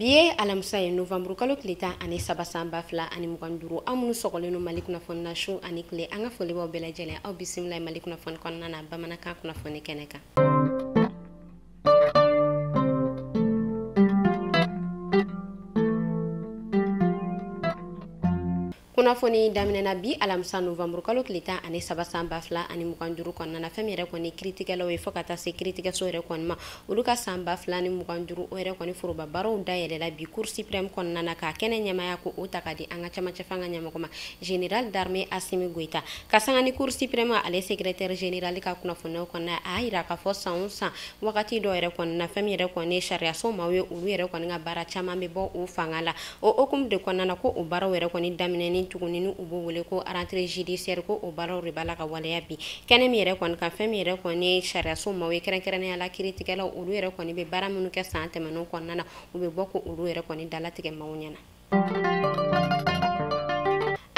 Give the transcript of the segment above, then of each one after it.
Bi ye alamisa ye, novembre kalo tile 13 san 2025. Aw minnu sɔgɔlen don Mali kunnafoni na su ani tile, an ka foli b'aw bɛɛ lajɛlen. Aw bisimila Mali kunnafoni kɔnɔna na bamanankan kunnafoni kɛnɛ kan. Kunnafoni daminɛna bi alamisa novembre kalo tile 13 san 2025 kɔnɔna na. Fɛn min yɛrɛ kɔni kiiritigɛlaw ye fo ka taa se kiiritigɛso yɛrɛ kɔni ma, olu ka san 2025 o yɛrɛ kɔni foroba baaraw dayɛlɛla bi Cour suprême kɔnɔna na, k'a kɛnɛ ɲɛmaya ko o ta ka di an ka camancɛ fanga ɲɛmɔgɔ ma, général d'armée Assimi Goïta. Ka sanga ni Cour suprême ale secrétaire général ka kunnafoniyaw kɔnɔna, a y'a yira k'a fɔ san o san wagati dɔ yɛrɛ kɔni na, fɛn min yɛrɛ kɔni sariyaso maaw ye, olu yɛrɛ kɔni ka baara caman bɛ bɔ o fanga la. O hukumu de kɔnɔna na, ko o baaraw yɛrɛ kɔni daminɛni tuguni ni u b'o wele ko rentrée judiciaire, ko o baaraw de b'a la ka waleya bi kɛnɛ min yɛrɛ kɔni kan. Fɛn min yɛrɛ kɔni sariyaso maaw ye, kɛrɛnkɛrɛnnenya la kiiritigɛlaw, olu yɛrɛ kɔni bɛ baara minnu kɛ san tɛmɛnenw kɔnɔna na, u bɛ bɔ ko olu yɛrɛ kɔni dalatigɛ maaw ɲɛna.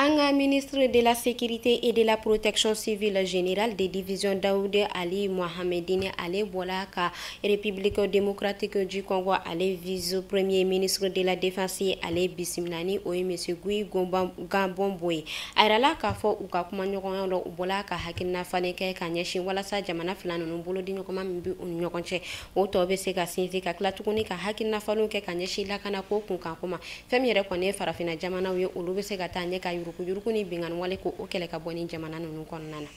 An ka ministre de la sécurité et de la protection civile, général de division Daoud Ali Mohamedine, ale bɔla ka République démocratique du Congo ale vice premier ministre de la défense ale bisimila, ni o ye monsieur Guy Gabonbo ye. A yirala k'a fɔ u ka kumaɲɔgɔnya la, u bɔla ka hakilina falen kɛ ka ɲɛsin walasa jamana fila ninnu bolo di ɲɔgɔnma min bɛ u ni ɲɔgɔn cɛ, o tɔ bɛ se ka sinsin, ka tila tuguni ka hakilina falen kɛ ka ɲɛsin lakanako kunkanko ma. Fɛn min yɛrɛ kɔni ye farafinna jamanaw ye, olu bɛ se ka taa ɲɛ ka yuruku ni binkanni wale ko o kɛlɛ ka bɔ ni jamana ninnu kɔnɔna na.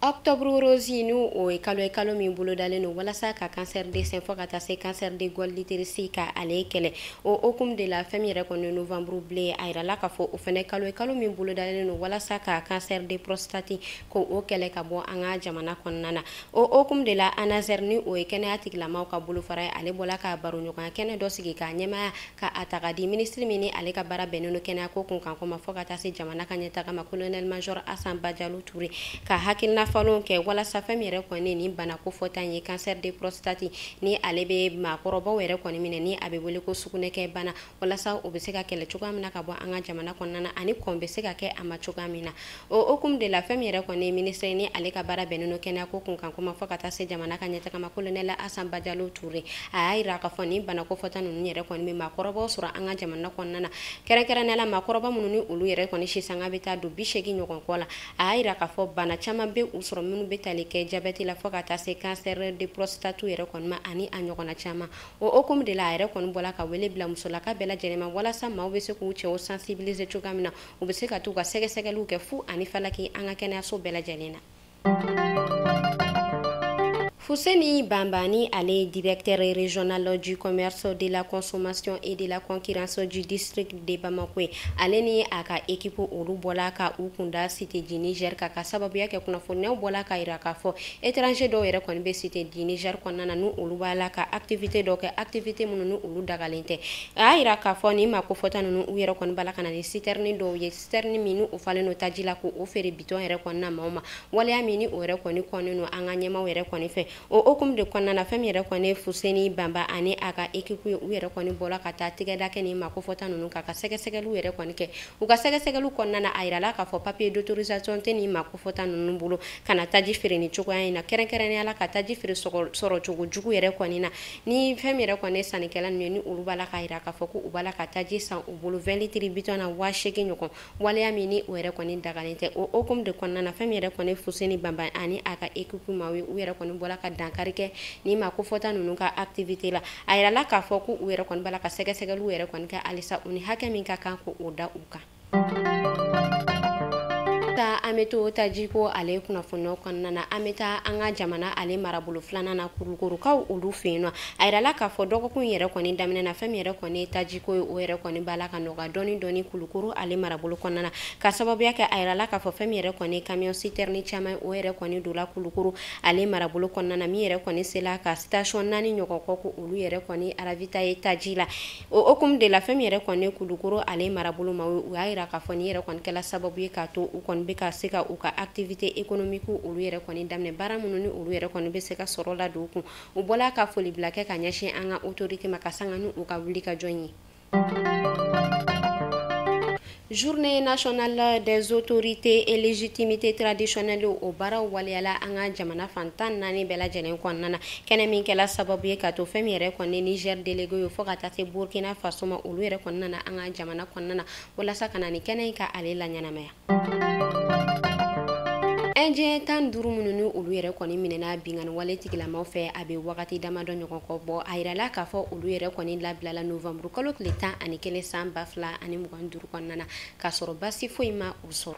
Octobre rose, ni o ye kalo ye, kalo min bolodalen don walasa ka cancer de sein fo ka taa se cancer de col l'utérus ka ale kɛlɛ. O hukumu de la, fɛn min yɛrɛ kɔni novembre bleu, a yirala k'a fɔ o fɛnɛ kalo ye kalo min bolodalen don walasa ka cancer de prostate ko o kɛlɛ ka bɔ an ka jamana kɔnɔna na. O hukumu de la, ANASER, ni o ye kɛnɛya tigilamaw ka bolofara ye, ale bɔla ka baroɲɔgɔnya kɛnɛ dɔ sigi k'a ɲɛmaya ka a ta ka di minisiri min ni ale ka baara bɛnnen don kɛnɛya ko kunkanko ma fo ka taa se jamana ka ɲɛtaga ma, colonel major Hassan Badialou Touré, ka hakilina falen kɛ walasa fɛn min yɛrɛ kɔni ni bana ko fɔta ye cancer de prostate, ni ale bɛ maakɔrɔbaw yɛrɛ kɔni minɛ, ni a bɛ wele ko sugunɛkɛ bana, walasa o bɛ se ka kɛlɛ cogoya min na ka bɔ an ka jamana kɔnɔna na, ani kɔn bɛ se ka kɛ a ma cogoya min na. O hukumu de la, fɛn min yɛrɛ kɔni ministre ni ale ka baara bɛnnen don kɛnɛya ko kunkanko ma fo ka taa se jamana ka ɲɛtaga ma, colonel Hassan Badialou Touré, a y'a yira k'a fɔ nin bana ko fɔta ninnu yɛrɛ kɔni bɛ maakɔrɔbaw sɔrɔ an ka jamana kɔnɔna na, kɛrɛnkɛrɛnnenya la maakɔrɔba minnu ni olu yɛrɛ kɔni si sanga bɛ taa don 80 ɲɔgɔn kɔ la. A y'a yira k'a fɔ bana caman bɛ u sɔrɔ minnu bɛ tali kɛ diabète la fo ka taa se cancer de prostate yɛrɛ kɔni ma, ani a ɲɔgɔnna caman. O hukumu de la, a yɛrɛ kɔni bɔla ka wele bila musolaka bɛɛ lajɛlen ma walasa maaw bɛ se k'u cɛw sensibiliser cogoya min na, u bɛ se ka t'u ka sɛgɛsɛgɛliw kɛ fu ani falaki an ka kɛnɛyaso bɛɛ lajɛlen na. Fousseni Bambani, ale directeur régional du commerce, de la consommation et de la concurrence du district de Bamako, ale ni a ka équipe olu bɔla ka u kunda Cité du Niger ka sababuya kɛ kunnafoniyaw bɔla ka yira k'a fɔ étranger dɔw yɛrɛ kɔni bɛ Cité du Niger kɔnɔna na, ni olu b'a la ka activité dɔw kɛ, activité minnu ni olu dagalen tɛ. A y'a yira k'a fɔ nin maa kofɔta ninnu, u yɛrɛ kɔni b'a la ka na ni citerne dɔw ye, citerne min ni u falen don taji la, k'o feere bitɔn yɛrɛ kɔnɔna maaw ma, waleya min ni o yɛrɛ kɔni kɔnnen don an ka ɲɛmaaw yɛrɛ kɔni fɛ. O hukumu de kɔnɔna na, fɛn min yɛrɛ kɔni Fousseni Bamba ani a ka équipe ye, u yɛrɛ kɔni bɔla ka taa tigɛda kɛ nin maa kofɔta ninnu kan ka sɛgɛsɛgɛliw yɛrɛ kɔni kɛ. U ka sɛgɛsɛgɛliw kɔnɔna na, a yirala k'a fɔ papier d'autorisation tɛ nin maa kofɔta ninnu bolo ka na taji feere ni cogoya in na, kɛrɛnkɛrɛnnenya la ka taji feere sɔrɔ cogo jugu yɛrɛ kɔni na. Ni fɛn min yɛrɛ kɔni sannikɛla ninnu ye, ni olu b'a la k'a yira k'a fɔ ko u b'a la ka taji san u bolo 20 litres bitɔn na 8000 ɲɔgɔn, waleya min ni o yɛrɛ kɔni dagalen tɛ. O hukumu de kɔnɔna na, fɛn min yɛrɛ kɔni Fousseni Bamba ani a ka équipe maaw ye, u yɛrɛ kɔni bɔla ka dankari kɛ ni maa kofɔta ninnu ka activité la. A yirala k'a fɔ ko u yɛrɛ kɔni b'a la ka sɛgɛsɛgɛliw yɛrɛ kɔni kɛ halisa, u ni hakɛ min ka kan k'o da u kan. An bɛ to tajiko ale kunnafoniyaw kɔnɔna na, an bɛ taa an ka jamana ale marabolo filanan na, Kulukorokaw olu fɛ yen nɔ. A yirala k'a fɔ dɔgɔkun yɛrɛ kɔni daminɛ na, fɛn min yɛrɛ kɔni ye tajiko ye, o yɛrɛ kɔni b'a la ka nɔgɔya dɔɔni dɔɔni Kulukoro ale marabolo kɔnɔna na, ka sababuya kɛ a yirala k'a fɔ fɛn min yɛrɛ kɔni ye camion citerne caman, o yɛrɛ kɔni donna Kulukoro ale marabolo kɔnɔna na, min yɛrɛ kɔni sela ka station 4 ɲɔgɔn kɔ ko olu yɛrɛ kɔni ravitailler taji la. O hukumu de la, fɛn min yɛrɛ kɔni ye Kulukoro ale marabolo ma, u y'a yira k'a fɔ nin yɛrɛ kɔni kɛla sababu ye k'a to u kɔni bɛ ka se ka u ka activité économique olu yɛrɛ kɔni daminɛ, baara minnu ni olu yɛrɛ kɔni bɛ se ka sɔrɔ la don u kun. U bɔla ka foli bila kɛ ka ɲɛsin an ka autorité ma ka sanga ni u ka wuli ka jɔ ye. Journée nationale des autorités et légitimité traditionnelle o baaraw waleyala an ka jamana fan 14 bɛɛ lajɛlen kɔnɔna na. Kɛnɛ min kɛla sababu ye ka to fɛn min yɛrɛ kɔni Niger délégué ye fo ka taa se Burkina Faso ma, olu yɛrɛ kɔni nana an ka jamana kɔnɔna na walasa ka na ni kɛnɛ in ka ale laɲɛnamaya. Indien 15 minnu ni olu yɛrɛ kɔni minɛna binkanni wale tigilamaw fɛ, a bɛ wagati damadɔ ɲɔgɔn kɔ bɔ. A yirala k'a fɔ olu yɛrɛ kɔni labilala novembre kalo tile 11 san 2025 kɔnɔna na, k'a sɔrɔ basi foyi ma u sɔrɔ.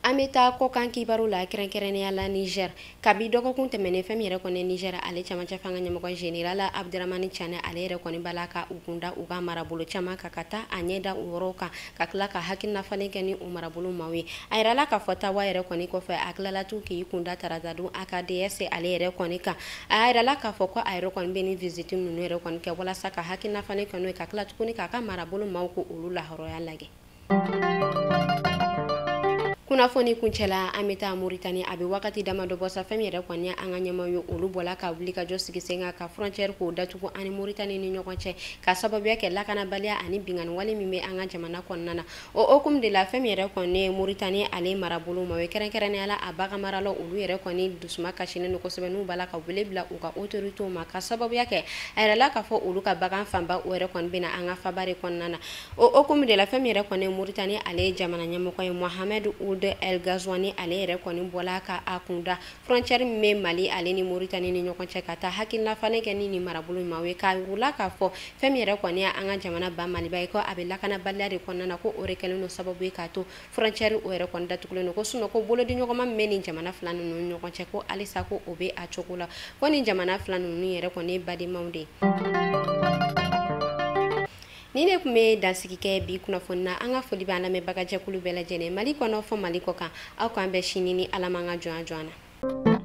An bɛ taa kɔkan kibaru la, kɛrɛnkɛrɛnnenya la Niger. Kabi dɔgɔkun tɛmɛnen, fɛn min yɛrɛ kɔni Niger ale camancɛ fanga ɲɛmɔgɔ général Abdramani Tiani, ale yɛrɛ kɔni b'a la ka u kunda u ka marabolo caman kan, ka taa a ɲɛ da o yɔrɔw kan, ka tila ka hakilina falen kɛ ni o marabolo maaw ye. A yirala k'a fɔ tawa yɛrɛ kɔni kɔfɛ, a tilala tun k'i kunda taratadon AKDS ale yɛrɛ kɔni kan. A yirala k'a fɔ ko a yɛrɛ kɔni bɛ ni visite ninnu yɛrɛ kɔni kɛ walasa ka hakilina falen kɛ n'o ye, ka tila tuguni k'a ka marabolo maaw ko olu lahɔrɔya lajɛ. Kunnafoni kuncɛla, an bɛ taa Moritani. A bɛ wagati damadɔ bɔ sa, fɛn min yɛrɛ kɔni an ka ɲɛmaw ye, olu bɔla ka wuli ka jɔ sigi sen kan ka frontière k'o datugu ani Moritani ni ɲɔgɔn cɛ, ka sababuya kɛ lakanabaliya ani binkanni wale min bɛ an ka jamana kɔnɔna na. O hokumu de la, fɛn min yɛrɛ kɔni ye Moritani ale marabolo ma, o ye kɛrɛnkɛrɛnnenya la a bagan maralaw, olu yɛrɛ kɔni dusuma kasilen don kosɛbɛ, n'u b'a la ka wele bila u ka autorités ma, ka sababuya kɛ a yɛrɛ la k'a fɔ olu ka bagan fanba o yɛrɛ kɔni bɛna an ka faba de kɔnɔna na. O hokumu de la, fɛn min yɛrɛ kɔni ye Moritani ale jamana ɲɛmɔgɔ ye, Mohamed Ould El Ghazouani, ale yɛrɛ kɔni bɔla ka a kunda frontière min bɛ Mali ale ni Moritani ni ɲɔgɔn cɛ, ka taa hakilina falen kɛ ni nin marabolo maaw ye, k'a yir'u k'a fɔ fɛn min yɛrɛ kɔni an ka jamana ba Maliba ye, ko a bɛ lakanabaliya de kɔnɔna na, ko o de kɛlen don sababu ye k'a to frontière o yɛrɛ kɔni datugulen don, ko sinon ko bolodiɲɔgɔnma min bɛ nin jamana fila ninnu ni ɲɔgɔn cɛ, ko halisa ko o bɛ a cogo la, ko nin jamana fila ninnu yɛrɛ kɔni ye badenmaw de ye. Ni ne tun bɛ dansigi kɛ bi kunnafoni na. An ka foli b'an lamɛnbagajɛkulu bɛɛ lajɛlen, Mali kɔnɔ fɔ Mali kɔ kan. Aw k'an bɛn sini ni Ala m'an ka jɔnya jɔ an na.